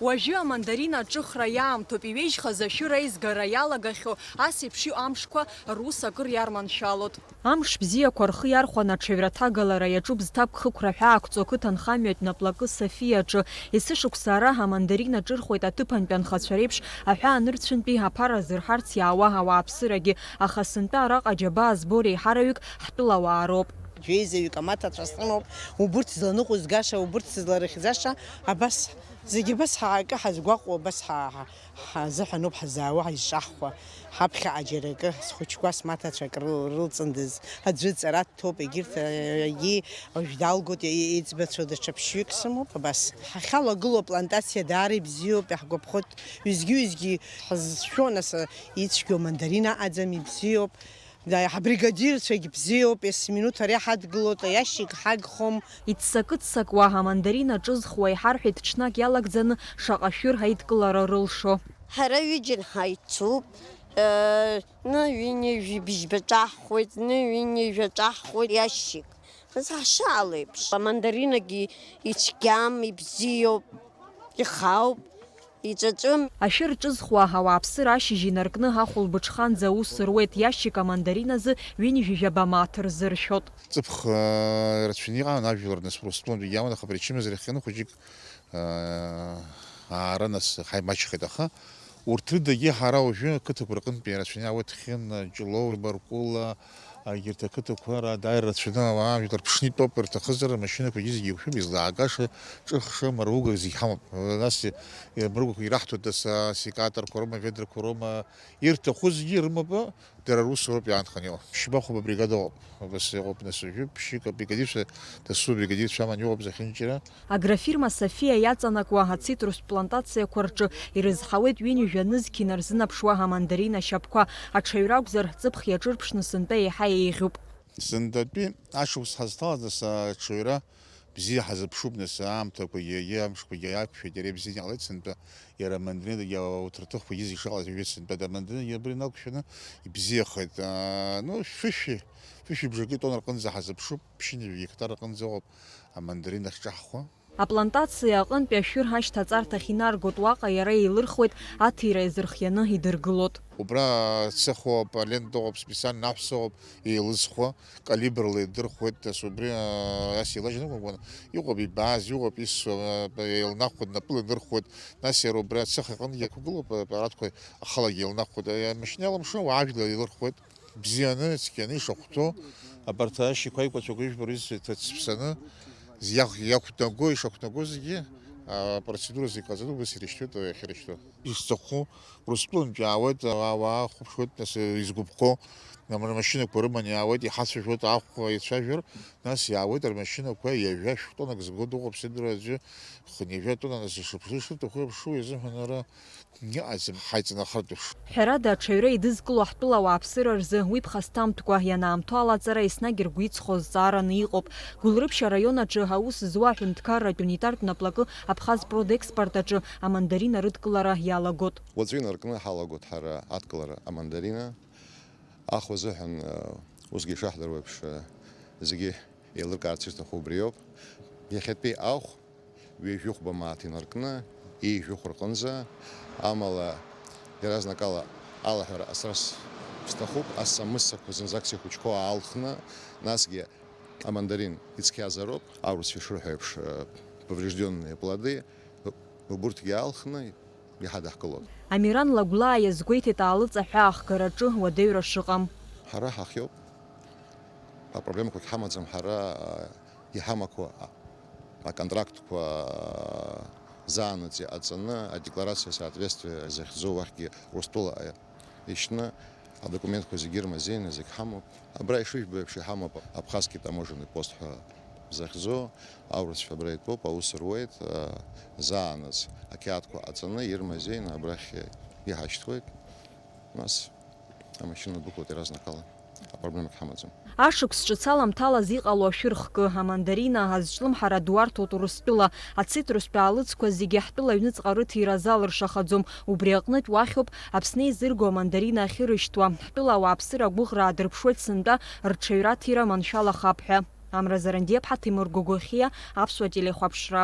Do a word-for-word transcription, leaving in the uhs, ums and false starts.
Уажәы амандарина аҿыхра иаамҭоуп, иҩежьхаз ашәыра аизгара иалагахьоу ас еиԥш иҟоу амшқәа рус акыр иарманшәалоит. Амш бзиақәа рхы иархәаны аҽаҩра аҭагалара иаҿуп зҭакԥхықәра ҳәаақәҵоу ақыҭанхамҩатә наплакы Софиаҿы. Есышықәса ара амандарина ҿырхуеит аҭыԥантәи анхацәа реиԥш аҳәаа нырцәынтәи аԥара зырҳарц иаауа ауааԥсырагьы, аха сынтәа араҟа џьабаа збо реиҳараҩык ҳтәылауаа роуп. Жәеизаҩык амаҭацәа сымоуп, убырҭ зланыҟәызгаша, убырҭ зларыхьӡаша, абас, зегьы абас ҳаакы ҳазгәаҟуа, абас ҳа-, ҳа-, ҳазыҳәаноуп ҳазаауа, ҳазҿаҳхуа. Ҳаԥхьаҟа џьара акы, схәыҷқәа смаҭацәак рыл-, рылҵындаз, аӡәы ҵара дҭоуп, егьырҭ, егьи уажә далгоит, е-, еиҵбацәа даҽа ԥшьҩык сымоуп, абас. Ҳахьалагылоу аплантациа даара ибзиоуп, иаҳгәаԥхоит, ҩызгьы-ҩызгьы ҳазшәо, нас, ицәгьоу мандарина аӡам, ибзиоуп. Да, ҳабригадирцәагь бзиоуп, есминуҭ ари ҳадгылоит, аиашьик ҳагхом. Иццакы-ццакуа амандарина ҿызхуа иҳарҳәеит ҽнак иалагӡаны шаҟа шәыр ҳаидкылара рылшо. Ҳара ҩыџьа ҳаицуп, э, ны ҩынҩажәи бжьба ҿаҳхуеит, ны ҩынҩажәа ҿаҳхуеит, иашьик. Нас ҳашаала еиԥш. Амандаринагьы ицәгьам, ибзиоуп, ихауп. Иҵәыҵәым. Ашәыр ҿызхуа ауааԥсыра ашьыжь инаркны ахәылбыҽханӡа аус руеит, иашьик амандарин азы ҩынҩажәижәаба мааҭ рзыршәоит. Ҵыԥх, э, рацәаны иҟан ажәлар, нас, Урыстәылантәигьы иаман, аха апричина зырхианы хәыҷык, э, аара, нас, ҳаимаҷхеит, аха урҭ рыдагьы ҳара уажәы ақыҭақәа рҟынтәи ирацәаны иаауеит, Хьына, Ҷлоу, Баркәыла, егьырҭ ақыҭақәа ра-, дааира рацәаны ауаа жәлар ԥшны итәоуп, ирҭахызар амашьынақәагьы зегьы еиқәшәуп, излаагаша, ҿыхша, мыруга зегь ҳамоуп. Нас, э, мыругақәа ираҳҭоит, нас, а, секаторқәа роума, ведрақәа роума, ирҭаху зегьы рымоуп, дара русуроуп иаанханы иҟоу. Ԥшьба-хәба бригада ыҟоуп, абас иҟоуп, нас уажәы ԥшьҩык абригадирцәа, дасу абригадирцәа аман иҟоуп зехьынџьара. Агрофирма Софиа иаҵанакуа ацитрустә плантациақәа рҿы ирызҳауеит ҩынҩажәа нызқь инарзынаԥшуа амандарина ашьапқәа. Аҽаҩра акәзар, ҵыԥх иаҿырԥшны сынтәа еиҳа еиӷьуп. Сынтәатәи ашықәс ҳазҭалаз, нас, аҽаҩра бзиа ҳазыԥшуп, нас, аамҭақәагьы, егьи амшқәагьы иақәшәеит, иара ибзианы иҟалеит сынтәа, иара амандаринагьы ауҭраҭыхқәагьы зегьы шыҟалаз ижәит сынтәа, амандаринагьы абри инақәшәаны ибзиахеит. Аа, ну, шәышәи, шәышәи бжаки тонна рҟынӡа ҳазыԥшуп, ԥшьынҩажәи гектар рҟынӡа ыҟоуп амандарина ахьҿаҳхуа. Аплантациа аҟынтәи ашәыр ашьҭаҵарҭахь инаргоит, уаҟа иара еилырхуеит, аҭира иазырхианы идыргылоит. Убра цехоуп, алента ыҟоуп, специально аҳәса ыҟоуп, еилызхуа, калибрла идырхуеит, нас убри, а, ас еилажьны акәымкәан, иҟоуп ибааз, иҟоуп исуа, а, еилнахуеит, напыла идырхуеит, нас иара убри ацех аҟынгьы ақәгылоуп, аппаратқәа ахалагьы еилнахуеит, а, амашьына иалымшо, уаажәла еилырхуеит. Бзианы, цқьаны ишахәҭоу, абарҭ ашьиқәа аиқәацәақәа ижәбо рҩызцәа иҭацԥсаны, иах-, иақәнаго, ишақәнаго зегьы, апроцедура зегь ҟаҵаны убас ирышьҭоуп, иахьырышьҭоу. Ишҭаху, Урыстәылантәи иаауеит, ауаа, ауаа хәаԥшуеит, нас, изгәаԥхо, ам-, рмашьынақәа рыманы иаауеит, иҳацәажәоит, ахәа ицәажәар, нас иаауеит рмашьынақәа, ҩажәа шәтоннак зго дыҟоуп, сидыруа аӡәы, хынҩажәа тонна, нас ишыԥшу, ишырҭаху иаԥшу, иазыҳәан ара Иҟаӡам ҳаиҵанахратә еиԥш. Ҳәарада, аҽаҩра идызкыло ҳтәыла ауааԥсыра рзы уи ԥхасҭамтәкәа ианаамҭоу алаҵара еснагь ргәы иҵхо зҵаараны иҟоуп. Гәылрыԥшь араион аҿы аус зуа аҳәынҭқарратә унитартә наплакы Абхазпродекспорт аҿы амандарина рыдкылара иалагот. Уаҵәы инаркны ҳалагот ҳара адкылара амандарина. Ахә азыҳәан, усгьы ишаҳдыруа еиԥш, зегьы еилыркаарц ирҭаху убриоуп. Иахьатәи ахә ҩажәихәба мааҭ инаркны, ҩажәихә рҟынӡа, амала иаразнакала алаҳәара ҟасҵарц сҭахуп, асса-мыссақәа зынӡак сихәыҷқәоу аалхны, насгьы амандарин ицқьазароуп, аурысцәа ишырҳәо еиԥш, повреждённые плоды, убурҭгьы аалхны, иҳадаҳкылоит. Амиран Лагәлаа иазгәеиҭеит аалыҵ аҳәаахгараҿы уадаҩра шыҟам. Ҳара ҳахиоуп. Апроблемақәагь ҳамаӡам ҳара, а, иҳамақәа, а, аконтрактқәа, а, заанаҵ иҟаҵаны, адекларациа соответствия захьӡу уахьгьы Урыстәыла, а, ишьны, адокументқәа зегьы ирмазеины зегь ҳамоуп. Абра ишыжәбо еиԥш иҳамоуп Абхазский таможенный пост ҳәа захьӡу, аурысшәа абра итәоуп, аус руеит, а, заанаҵ ақьаадқәа ҟаҵаны, ирмазеины абрахь иҳашьҭуеит. Нас амашьына дәықәлоит иаразнакала, апроблемагь ҳамаӡам. Ашықәс ҿыц аламҭалаз иҟало ашәырхкы, амандарина, азҿлымҳара ду арҭоит Урыстәыла, ацитрустә аалыҵқәа зегьы ҳтәыла аҩныҵҟа рыҭира залыршахаӡом, убри аҟнытә уахьоуп Аԥсны еизырго амандарина ахьырышьҭуа, ҳтәыла ауааԥсыра агәыӷра аадырԥшуеит сынтәа рҽаҩра аҭира маншәалахап ҳәа. Амра Зарандиаԥҳа, Ҭемыр Гогохиа, Аԥсуа телехәаԥшра.